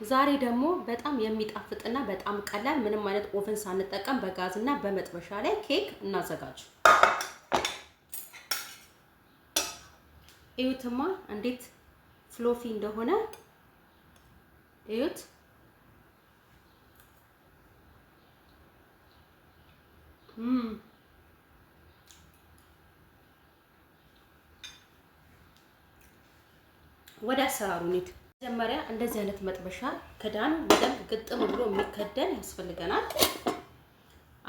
ዛሬ ደግሞ በጣም የሚጣፍጥና በጣም ቀላል ምንም አይነት oven ሳንጠቀም በጋዝና በመጥበሻ ላይ ኬክ እናዘጋጅ። እዩትማ እንዴት fluffy እንደሆነ እዩት። ወደ አሰራሩ እንሂድ። መጀመሪያ እንደዚህ አይነት መጥበሻ ክዳን በደንብ ግጥም ብሎ የሚከደን ያስፈልገናል።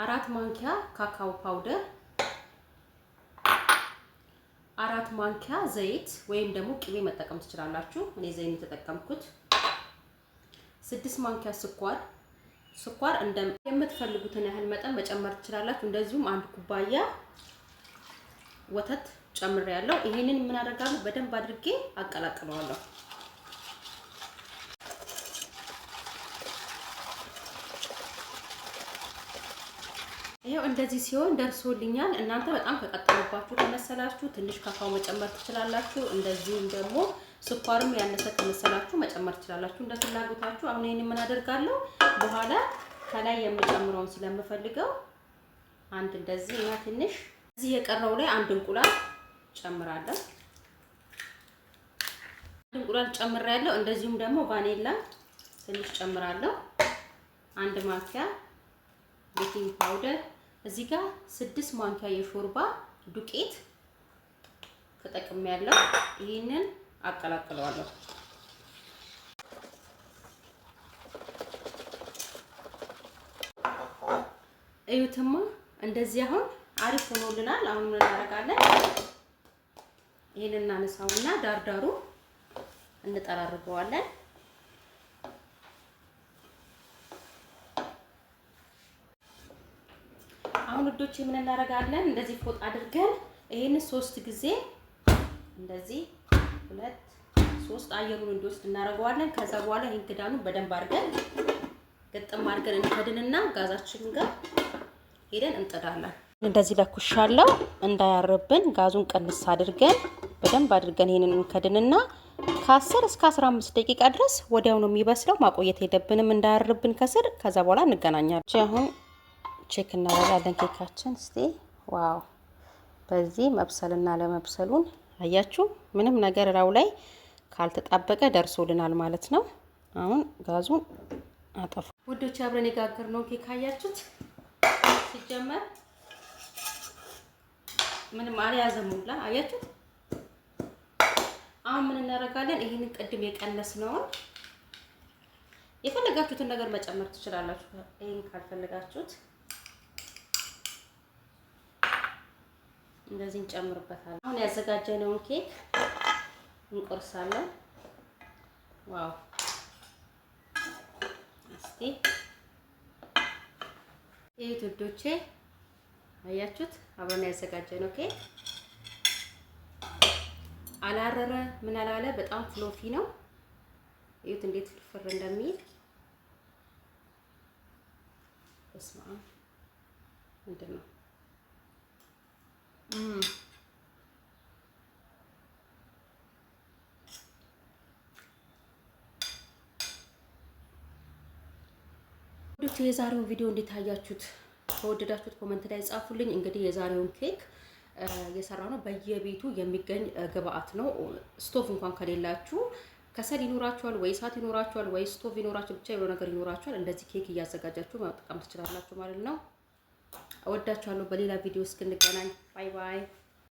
4 ማንኪያ cacao powder፣ 4 ማንኪያ ዘይት ወይም ደግሞ ቅቤ መጠቀም ትችላላችሁ። እኔ ዘይት የተጠቀምኩት። 6 ማንኪያ ስኳር፣ ስኳር እንደ የምትፈልጉትን ያህል መጠን መጨመር ትችላላችሁ። እንደዚሁም 1 ኩባያ ወተት ጨምሬያለሁ። ይሄንን ምን አደርጋለሁ? በደንብ አድርጌ አቀላቅለዋለሁ። ይሄው እንደዚህ ሲሆን ደርሶልኛል። እናንተ በጣም ከቀጠለባችሁ ከመሰላችሁ ትንሽ ካካው መጨመር ትችላላችሁ። እንደዚሁም ደግሞ ስኳርም ያነሰ ከመሰላችሁ መጨመር ትችላላችሁ፣ እንደ ፍላጎታችሁ። አሁን ይሄንን ምን አደርጋለሁ? በኋላ ከላይ የምጨምረውን ስለምፈልገው አንድ እንደዚህ እና ትንሽ እዚህ የቀረው ላይ አንድ እንቁላል ጨምራለሁ። አንድ እንቁላል ጨምሬያለሁ። እንደዚሁም ደግሞ ቫኔላ ትንሽ ጨምራለሁ። 1 ማንኪያ baking powder፣ እዚህ ጋር 6 ማንኪያ የሾርባ ዱቄት ተጠቅሜያለሁ። ይህንን አቀላቅለዋለሁ። እዩትማ እንደዚህ አሁን አሪፍ ሆኖልናል። አሁን ምን እናደርጋለን? ይህንን እናነሳውና ዳርዳሩ እንጠራርገዋለን። አሁን ውዶቼ ምን እናደርጋለን? እንደዚህ ፎጣ አድርገን ይሄን 3 ጊዜ እንደዚህ 2 3 አየሩን እንዲወስድ እናደርገዋለን። ከዛ በኋላ ይሄን ክዳኑን በደንብ አድርገን ግጥም አድርገን እንከድንና ጋዛችን ጋር ሄደን እንጥዳለን። እንደዚህ ለኩሻለው እንዳያርብን ጋዙን ቀንስ አድርገን በደንብ አድርገን ይሄንን እንከድንና ከ10 እስከ 15 ደቂቃ ድረስ ወዲያው ነው የሚበስለው። ማቆየት የለብንም እንዳያርብን ከስር። ከዛ በኋላ እንገናኛለን። አሁን check እናደርጋለን ኬካችን። እስቲ wow! በዚህ መብሰልና ለመብሰሉን አያችሁ። ምንም ነገር ራው ላይ ካልተጣበቀ ደርሶልናል ማለት ነው። አሁን ጋዙን አጠፋ። ውዶች አብረን የጋገርነው ኬክ አያችሁት። ሲጀመር ምንም አልያዘም ሁላ አያችሁት። አሁን ምን እናደርጋለን? ይሄንን ቅድም የቀነስነውን የፈለጋችሁትን ነገር መጨመር ትችላላችሁ። ይሄን ካልፈለጋችሁት እንደዚህ እንጨምርበታለን። አሁን ያዘጋጀነውን ኬክ እንቆርሳለን። Wow! እስቲ ይሄ ውዶቼ አያችሁት? አብረን ያዘጋጀነው ኬክ አላረረ ምን አላለ፣ በጣም fluffy ነው። እዩት እንዴት ፍርፍር እንደሚል። በስመ አብ ምንድን ነው? ውዶች የዛሬውን ቪዲዮ እንዴት አያችሁት? ከወደዳችሁት comment ላይ ጻፉልኝ። እንግዲህ የዛሬውን ኬክ የሰራነው በየቤቱ የሚገኝ ግብአት ነው። ስቶቭ እንኳን ከሌላችሁ ከሰል ይኖራችኋል ወይ እሳት ይኖራችኋል ወይ ስቶቭ ይኖራችኋል፣ ብቻ የሆነ ነገር ይኖራችኋል። እንደዚህ ኬክ እያዘጋጃችሁ መጠቀም ትችላላችሁ ማለት ነው። እወዳችኋለሁ። በሌላ ቪዲዮ እስክንገናኝ bye bye።